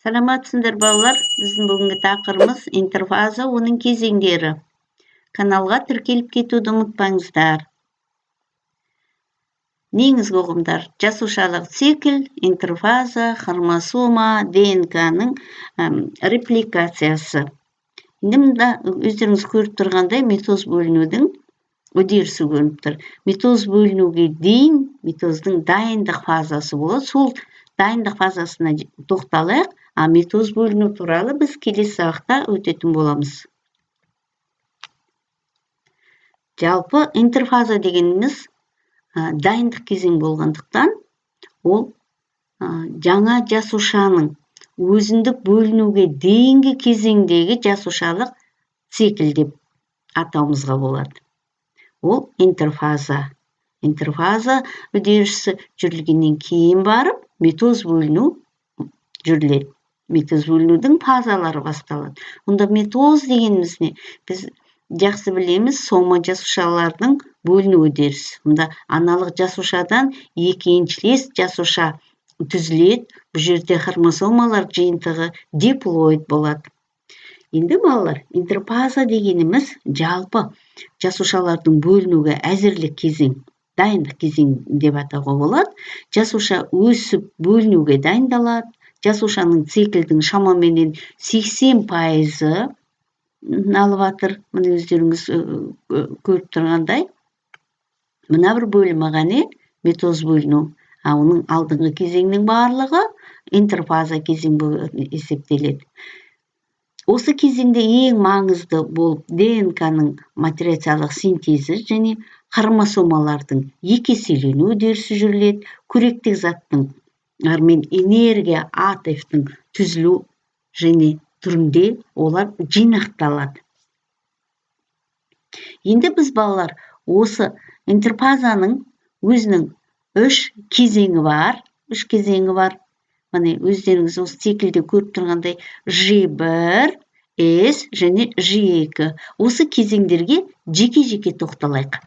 Саламатсыңдар, балалар! Біздің бүгінгі тақырыбымыз: интерфаза, оның кезеңдері. Каналға тіркеліп кетуді ұмытпаңыздар. Негізгі ұғымдар: жасушалық цикл, интерфаза, хромосома, ДНК-ның репликациясы. Енді мында өздеріңіз көріп тұрғандай, митоз бөлінудің үдерісі көрініп тұр. Митоз бөлінуге дейін митоздың дайындық фазасы болады. Сол дайындық фазасына тоқталайық, а митоз бөліну туралы біз келесі сабақта өтетін боламыз. Жалпы, интерфаза дегеніміз дайындық кезең болғандықтан, ол жаңа жасушаның өзіндік бөлінуге дейінгі кезеңдегі жасушалық цикл деп атауымызға болады. Ол интерфаза. Интерфаза үдерісі жүрілгеннен кейін барып митоз бөліну жүріледі, митоз бөлінудің фазалары басталады. Онда митоз дегеніміз не? Біз жақсы білеміз: сома жасушалардың бөліну үдерісі. Онда аналық жасушадан екі еншілес жасуша түзіледі. Бұл жерде хромосомалар жиынтығы диплоид болады. Енді, балалар, интерфаза дегеніміз жалпы жасушалардың бөлінуге әзірлік кезең, дайындық кезең деп атауға болады. Жасуша өсіп, бөлінуге дайындалады. Жасушаның циклдің шамаменен 80 пайызы алып жатыр. Міне, өздеріңіз көріп тұрғандай, мына бір бөлімі ғана митоз бөліну, а оның алдыңғы кезеңнің барлығы интерфаза кезең болып есептеледі. Осы кезеңде ең маңызды болып ДНК-ның материалдық синтезі және хромосомалардың екі еселену үдерісі жүріледі. Қоректік заттың мен энергия АТФ-тің түзілу және түрінде олар жинақталады. Енді біз, балалар, осы интерфазаның өзінің үш кезеңі бар, үш кезеңі бар. Міне, өздеріңіз осы циклде көріп тұрғандай, Ж1, С және Ж2. Осы кезеңдерге жеке жеке тоқталайық.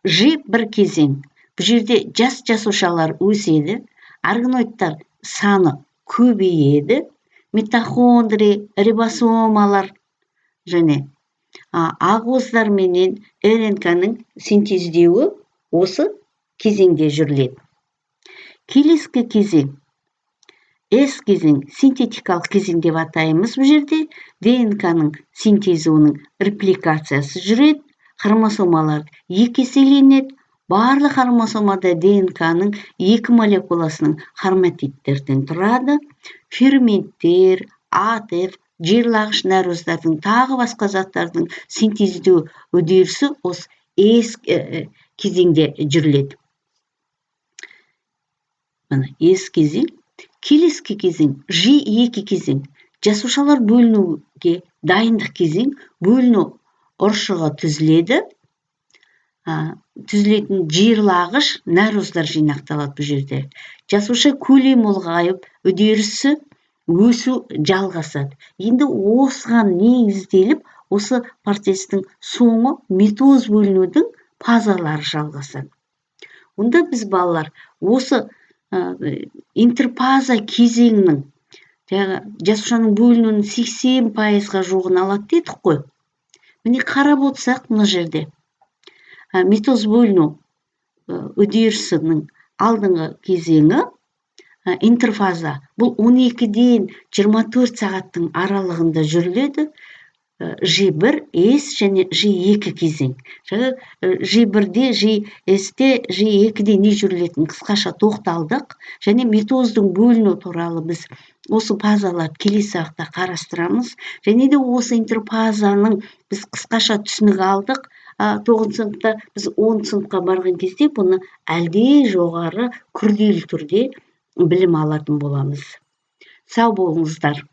Ж1 кезең. Бұл жерде жас жасушалар өседі, органоидтар саны көбейеді, митохондрий, рибосомалар және ақуыздар менен РНК-ның синтездеуі осы кезеңде жүріледі. Келесі кезең С кезең, синтетикалық кезең деп атаймыз. Бұл жерде ДНК-ның синтезі, оның репликациясы жүреді, хромосомалар екі еселенеді. Барлық хромосомада ДНК-ның екі молекуласының хроматидтерден тұрады. Ферменттер, АТФ, жиырылағыш нәруыздардың, тағы басқа заттардың синтездеу үдерісі осы С кезеңде жүріледі. Міне, С кезең. Келесі кезең Ж2 кезең, жасушалар бөлінуге дайындық кезең. Бөліну ұршығы түзіледі, түзілетін жиырылағыш нәруыздар жинақталады. Бұл жерде жасуша көлемі ұлғайып, үдерісі өсу жалғасады. Енді осыған негізделіп, осы процестің соңы митоз бөлінудің фазалары жалғасады. Онда біз, балалар, осы интерфаза кезеңінің, жаңағы жасушаның бөлінуінің 80 пайызға жуығын алады дедік қой. Міне, қарап отырсақ, мына жерде митоз бөліну үдерісінің алдыңғы кезеңі интерфаза. Бұл 12-ден 24 сағаттың аралығында жүріледі. Ж1, С және Ж2 кезең. Жаңа Ж1-де, Ж С-те, Ж2-де не жүрілетінін қысқаша тоқталдық және митоздың бөліну туралы біз осы фазаларды келесі сабақта қарастырамыз. Және де осы интерфазаның біз қысқаша түсінік алдық тоғызыншы сыныпта. Біз 10-сыныпқа барған кезде бұны әлде жоғары, күрделі түрде білім алатын боламыз. Сау болыңыздар!